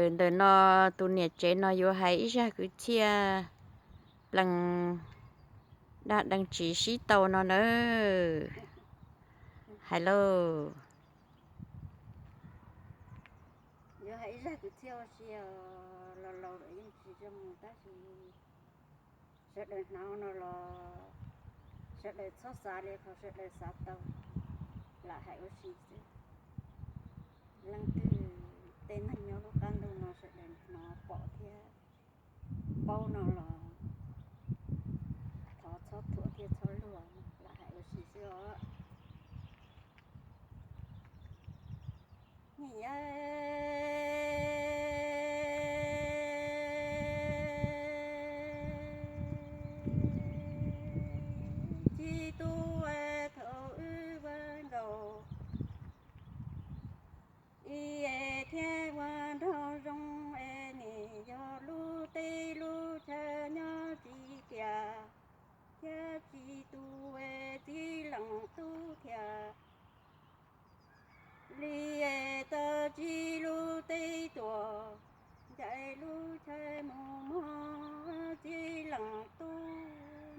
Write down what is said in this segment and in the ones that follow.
Ntawm no tus niam tsev no yuav hais ib zaj kwv txhiaj plees daj dees tsis sib tau no nawb. Hais lauj. Yuav hais ib zaj kwv txhiaj ua si, laus laus lawm yeej tsis zoo mus tab sis sawv daws hnov no los sawv daws txhob xav li qhov sawv daws xav tau, lam hais ua si xwb. Leej twg tej neeg nyob lub qab ntuj no sawv daws hnov pom thiab paub no los thov txhob thuam thiab txhob luag, lam hais ua si xwb os. Txiv tub, thaum wb ua nkaus ib thiab ua nraug zoo es nim yog lub teb lub chaw nyob tsis tiav thiab tsis tu, txiv leej tub thiaj li tau txiv lub teb tuaj, ncaim lub chaw mus mog txiv leej tub,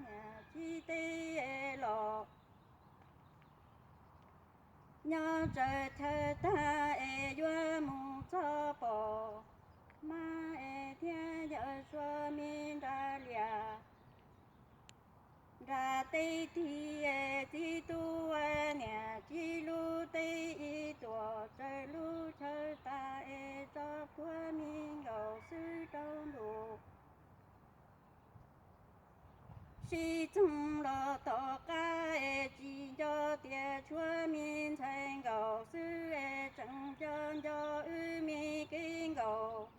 niam txiv teb los nyob txawm chaw tag es yuav mus txog pom, mab es thiab yawm suav me nra lias nra teb tig, txiv tub niam txiv lub teb ib tuam, txawm lub chaw tag es tso plhuav me nkaus xwb rau ntuj. Sib txoog los tom qab es tsis nco tias tshuav me ntxhais nkaus xwb es tseem nco nco wb me kev nkaus,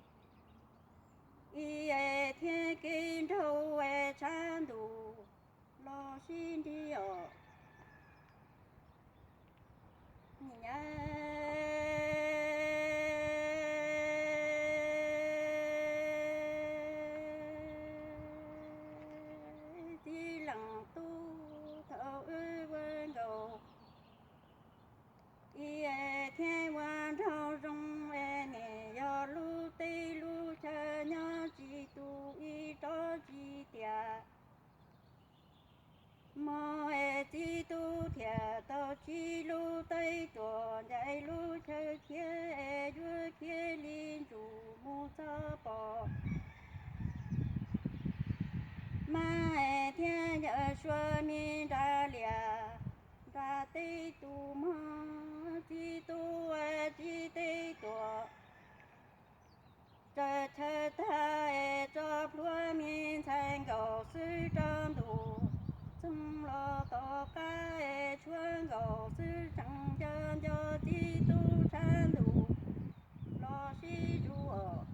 ib es thiab kev nraug es tshav ntuj los sib nrig os. Txiv leej tub, thaum wb ua nkaus ib thiab ua nraug zoo es nim yog lub teb lub chaw nyob tsis tu ib rov tsis tiav. Mog es txiv tub thiaj tau txiv lub teb tuaj, ncaim lub chaw khiav es yuav khiav li ntsus mus txog pom, mab es thiab yawm suav me nra lias nra teb tus mog txiv tub txiv teb tuaj. Txawm chaw tag es tso plhuav me ntxhais nkaus xwb rau ntuj, txoog los tom qab es tshuav nkaus xwb tseem nco nco txiv tub tshav ntuj los sib zuj os.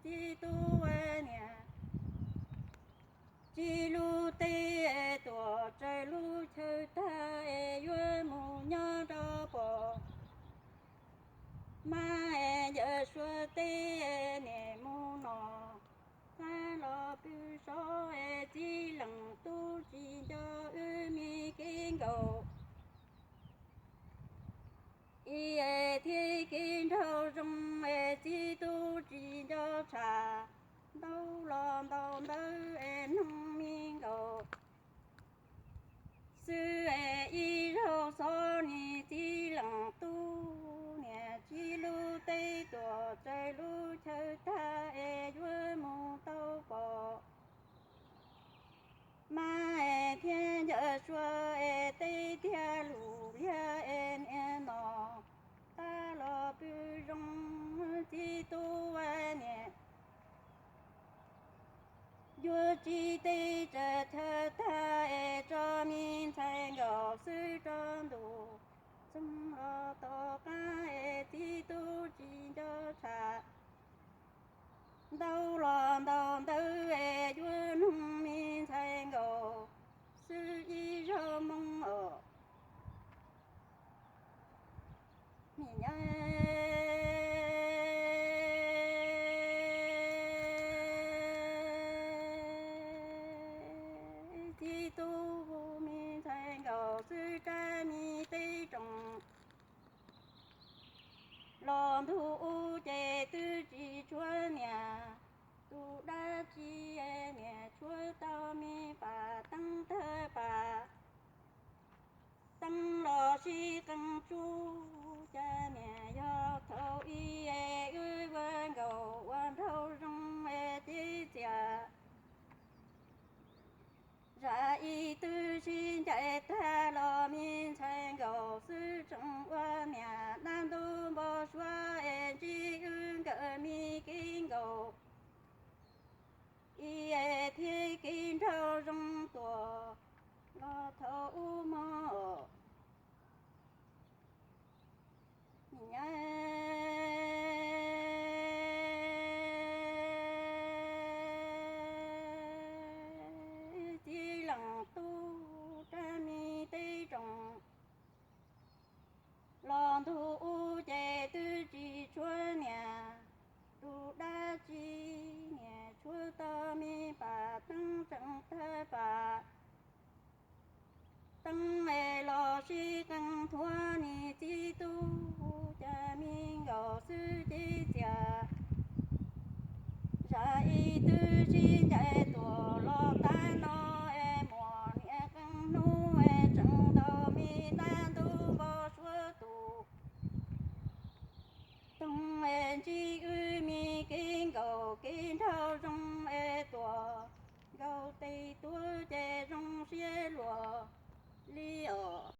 Txiv tub niam txiv lub teb tuaj, txawm lub chaw tag es yuav mus nyob rau pom, mab es yawm suav teb nim mus no, txav los pw sov es txiv leej tub tsis nco wb me kev nkaus, ib es thiab kev nraug zoo es txiv tub tsis nco tshaj, ntau los ntau ntawd es noog me nkaus xwb es ib zaug xov nim txiv leej tub niam txiv lub teb tuaj, txawm lub chaw tag es yuav mus tau pom, mab es thiab yawm suav es teb thiab lus liab es niam no, txav los pw zoo txiv tub niam, yuav tsis teb txawm chaw tag es tso me ntxhais nkaus xwb rau ntuj, txoog los tom qab es txiv tub tsis nco tshaj, ntau los ntau ntawd